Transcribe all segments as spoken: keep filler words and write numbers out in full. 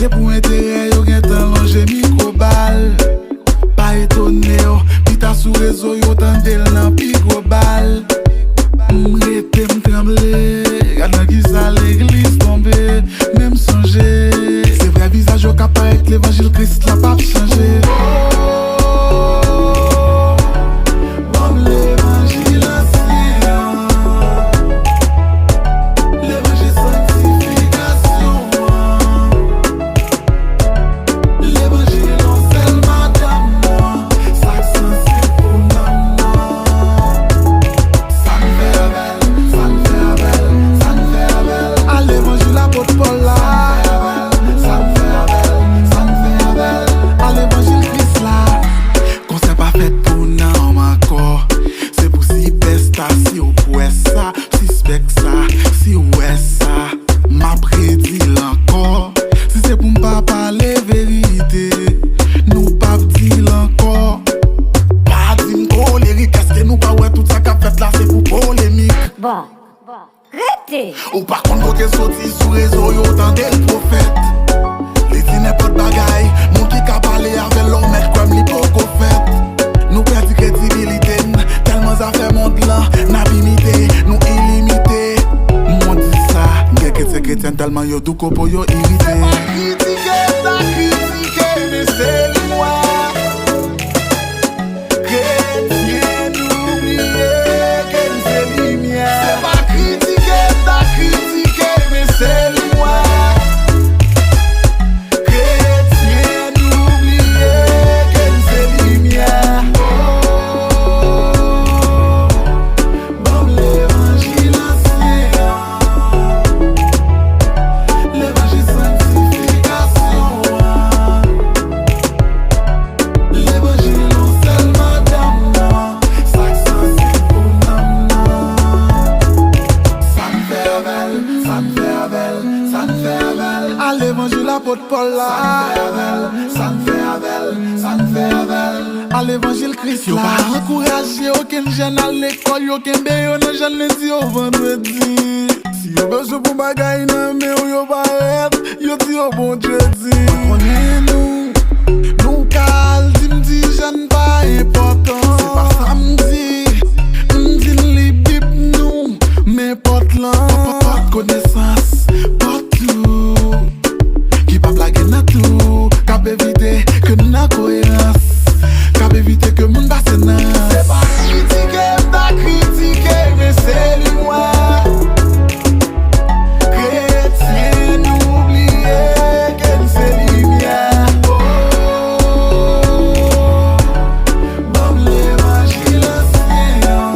Pou enterè yo gentan lonje mikwo ba l. Pa etone w, pita sou rezo yo tande l nan pi gwo bal. M rete m tranble, gad nan kisa legliz tonbe. Men m sonje, se vrè vizaj yo k ap parèt, levanjil Kris la p ap chanje. Ban m levanjil ansyen an, levanjil sanktifikasyon an. Levanjil yon sèl madanm nan, sa k sanse pou nanm nan. Sa n fè avè l, sa n fè avè l, sa n fè avè l. A levanjil apot Pòl la. Sa n fè avè l, sa n fè avè l, sa n fè avè l. A levanjil Kris la. Konsè pa fèt pou nanm ankò. Se pou sipèsta, si w kwè sa, sispèk sa, si w wè sa. M ap redi l ankò. Si se pou m pa pale verite, nou p ap di l ankò. Pa di m kolerik, èske nou pa wè tout sa k ap fèt la se pou polemik? Bon, rete! Ou pa konn kote l soti, sou rezo yo tande l pwofèt. Li di nenpòt bagay, moun ki ka pale avè l, lè w mèt kwè m, li poko fèt. Nou pèdi kredibilite n, tèlman zafè mond lan n ap imite, nou ilimite. Mwen di sa, gen kretyen, kretyen tèlman yo dou kopo yo irite. Se pa kritike m ta kritike, men se li m wè. Kretyen, nou bliye ke n se limyè. Se pa kritike m ta kritike, men se li m wè. Kretyen, nou bliye ke n se limyè. Oh, ban m levanjil ansyen an. Levanjil sanktifikasyon an. Levanjil yon sèl madanm nan. Sa k sanse pou nanm nan. Sa n fè avè l, sa n fè avè l, sa n fè avè l. A levanjil apot Pòl la. Sa n fè avè l, sa n fè avè l, sa n fè avè l. A levanjil Kris la. Yo pa ankouraje okenn jèn al lekòl, yo kenbe yo nan jèn lendi o vandredi. Si yo bezwen pou bagay nan men w, yo parèt, yo di yo bon Dye di. Mwen konnen nou, nou ka al di m di jèn pa enpòtan. Se pa sa m di, m di n li Bib nou, men pòt lan. Pòt konesans, pòt tou. Ki p ap lage nan tou, k ap evite ke n nan koerans, k ap evite ke moun pase nan. Se pa kritike m ta kritike, men se li m wè. Kretyen, nou bliye ke n se limyè. Oh, ban m levanjil ansyen an.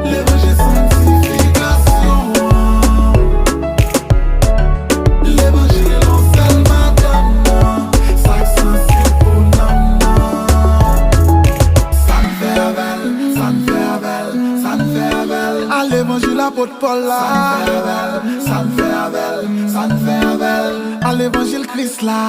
Levanjil sanktifikasyon an. Levanjil yon sèl madanm nan, sa k sanse pou nanm nan. Sa n fè avè l, sa n fè avè l, sa n fè avè l. A levanjil apot Pòl la. Sa n fè avè l, sa n fè avè l, sa n fè avè l. A levanjil Kris la.